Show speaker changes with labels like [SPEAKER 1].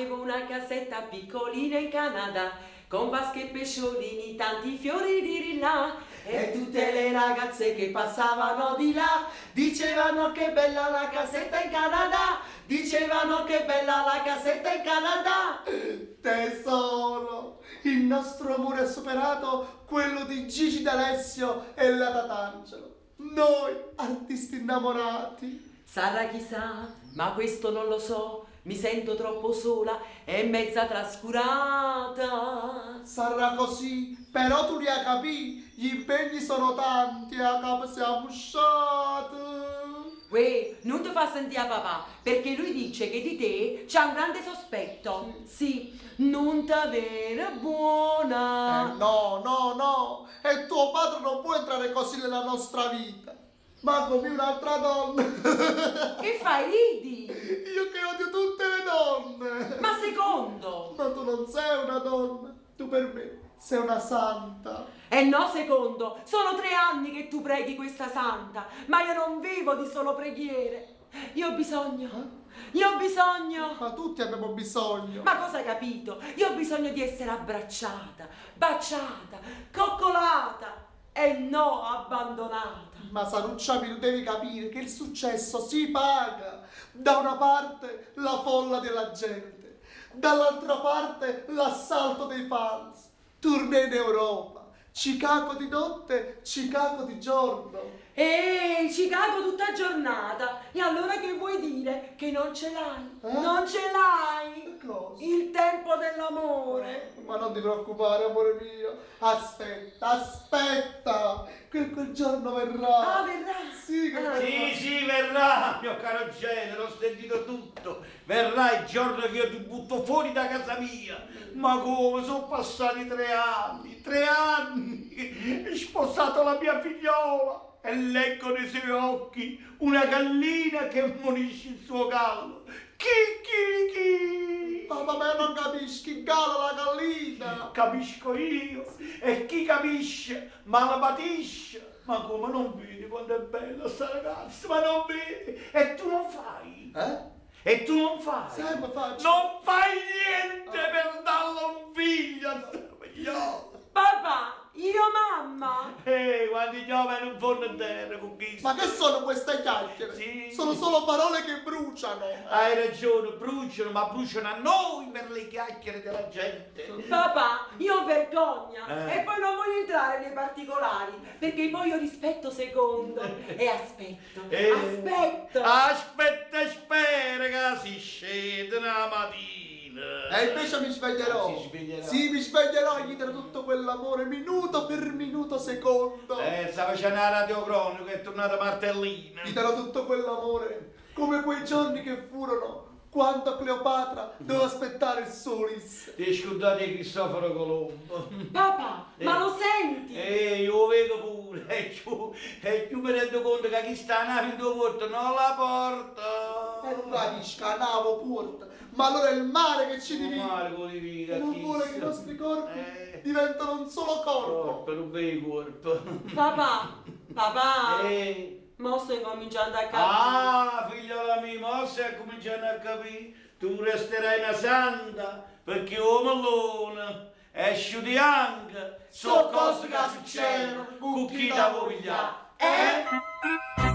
[SPEAKER 1] Avevo una casetta piccolina in Canada, con vasche e pesciolini, tanti fiori di lillà. E tutte le ragazze che passavano di là dicevano che bella la casetta in Canada, dicevano che bella la casetta in Canada.
[SPEAKER 2] Tesoro, il nostro amore ha superato quello di Gigi D'Alessio e la Tatangelo. Noi, artisti innamorati.
[SPEAKER 1] Sarà chissà, ma questo non lo so, mi sento troppo sola e mezza trascurata.
[SPEAKER 2] Sarà così, però tu li hai capì, gli impegni sono tanti e a capo siamo usciati.
[SPEAKER 1] Uè, non ti fa sentire a papà, perché lui dice che di te c'ha un grande sospetto. Sì, non t'avere buona.
[SPEAKER 2] Eh no, no, no, e tuo padre non può entrare così nella nostra vita. Manco più un'altra donna.
[SPEAKER 1] Che fai, ridi?
[SPEAKER 2] Io che odio tutte le donne.
[SPEAKER 1] Ma secondo?
[SPEAKER 2] Ma tu non sei una donna, tu per me sei una santa.
[SPEAKER 1] Eh no, secondo, sono 3 anni che tu preghi questa santa, ma io non vivo di solo preghiere. Io ho bisogno, io ho bisogno.
[SPEAKER 2] Ma tutti abbiamo bisogno.
[SPEAKER 1] Ma cosa hai capito? Io ho bisogno di essere abbracciata, baciata, coccolata e no abbandonata.
[SPEAKER 2] Ma Saruccia, mi devi capire che il successo si paga. Da una parte la folla della gente, dall'altra parte l'assalto dei fans. Tournée in Europa, Chicago di notte, Chicago di giorno.
[SPEAKER 1] Ehi, Chicago tutta giornata. E allora che vuoi dire? Che non ce l'hai?
[SPEAKER 2] Eh?
[SPEAKER 1] Non ce l'hai?
[SPEAKER 2] Che cosa?
[SPEAKER 1] Il tempo dell'amore.
[SPEAKER 2] Ma non ti preoccupare, amore mio. Aspetta, aspetta, che quel giorno verrà.
[SPEAKER 1] Ah, verrà?
[SPEAKER 2] Sì, che
[SPEAKER 1] Ah.
[SPEAKER 2] verrà.
[SPEAKER 3] Sì, sì, verrà, mio caro genero, ho sentito tutto. Verrà il giorno che io ti butto fuori da casa mia. Ma come, sono passati 3 anni, 3 anni. Ho sposato la mia figliola e leggo nei suoi occhi una gallina che ammonisce il suo gallo. Chi, chi, chi?
[SPEAKER 2] Papà, ma io non capisco, chi galla la gallina?
[SPEAKER 3] Capisco io, e chi capisce, ma la patisce. Ma come non vedi quanto è bella sta ragazza, ma non vedi? E tu non fai?
[SPEAKER 2] Eh?
[SPEAKER 3] E tu non fai?
[SPEAKER 2] Sempre faccio.
[SPEAKER 3] Non fai niente per darle un figlio a sta figliola.
[SPEAKER 1] Papà, io mamma.
[SPEAKER 3] Ehi, quando piove non forno in terra con chi
[SPEAKER 2] Ma che sono queste chiacchiere?
[SPEAKER 3] Sì.
[SPEAKER 2] Sono solo parole che bruciano.
[SPEAKER 3] Hai ragione, bruciano, ma bruciano a noi per le chiacchiere della gente.
[SPEAKER 1] Papà, io ho vergogna
[SPEAKER 3] Eh.
[SPEAKER 1] e poi non voglio entrare nei particolari, perché poi io rispetto secondo e aspetto,
[SPEAKER 3] Eh.
[SPEAKER 1] aspetto.
[SPEAKER 3] Aspetta e spera che si scende una mattina.
[SPEAKER 2] E invece mi sveglierò.
[SPEAKER 3] Si sveglierà.
[SPEAKER 2] Sì, mi sveglierò e gli darò tutto quell'amore minuto per minuto, secondo.
[SPEAKER 3] Sta facendo la radiocronica, è tornata Martellina.
[SPEAKER 2] Gli darò tutto quell'amore, come quei giorni che furono quando Cleopatra doveva aspettare il suo Ulisse.
[SPEAKER 3] Ti scordate di Cristoforo Colombo?
[SPEAKER 1] Papà, ma
[SPEAKER 3] Eh.
[SPEAKER 1] lo senti?
[SPEAKER 3] Io lo vedo pure, e più mi rendo conto che chi sta a nave in tuo porto non la porta.
[SPEAKER 2] E non capisco, la nave porta, ma allora è il mare che ci
[SPEAKER 3] Il
[SPEAKER 2] divide.
[SPEAKER 3] mare che divide,
[SPEAKER 2] E non vuole che i
[SPEAKER 3] chissà.
[SPEAKER 2] nostri corpi
[SPEAKER 3] Eh.
[SPEAKER 2] diventano un solo corpo.
[SPEAKER 3] Corpo, non vedi corpo.
[SPEAKER 1] Papà, papà, mo sto incominciando a capire.
[SPEAKER 3] Ah, figliola mia, mo stai cominciando a capire. Tu resterai una santa, perché o melone esce di anche,
[SPEAKER 2] So cose che succedono,
[SPEAKER 3] con chi te vuoi pigliare.
[SPEAKER 1] Eh?